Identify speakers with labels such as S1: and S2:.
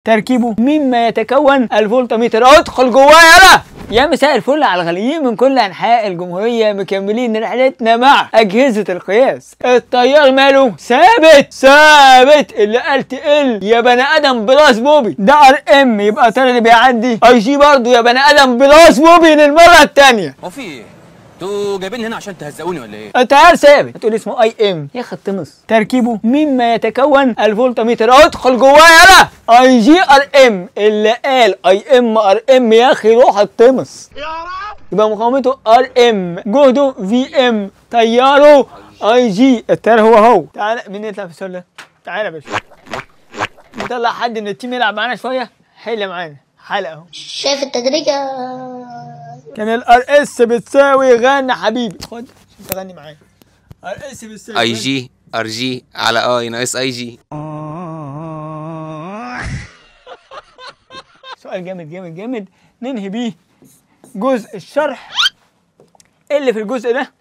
S1: تركيبه مما يتكون الفولتميتر. ادخل جواه يلا. يا مساء الفل على الغاليين من كل انحاء الجمهورية، مكملين رحلتنا مع اجهزة القياس. التيار ماله ثابت ثابت، اللي قال تقل يا بني ادم plus بوبي، ده RM يبقى التيار اللي بيعدي IG برضه يا بني ادم plus بوبي للمرة الثانية.
S2: هو في ايه؟ انتوا جايبين هنا عشان تهزقوني ولا ايه؟
S1: التيار ثابت، هتقول اسمه IM يا اخي التمس. تركيبه مما يتكون الفولتميتر. ادخل جواه يلا. IG RM، اللي قال IM RM يا اخي روح التمس يا رب. يبقى مقاومته RM، جهده VM، تياره IG، التيار هو هو. تعالى مين يطلع في السؤال ده؟ تعالى يا باشا نطلع حد من ال team يلعب معانا شوية، حل معانا حلقة اهو.
S3: شايف التدريجه؟
S1: كان ال RS بتساوي غنى حبيبي، خد عشان تغني معايا. RS بتساوي
S4: IG RG على I ناقص IG.
S1: سؤال جامد جامد جامد ننهي بيه جزء الشرح اللي في الجزء ده.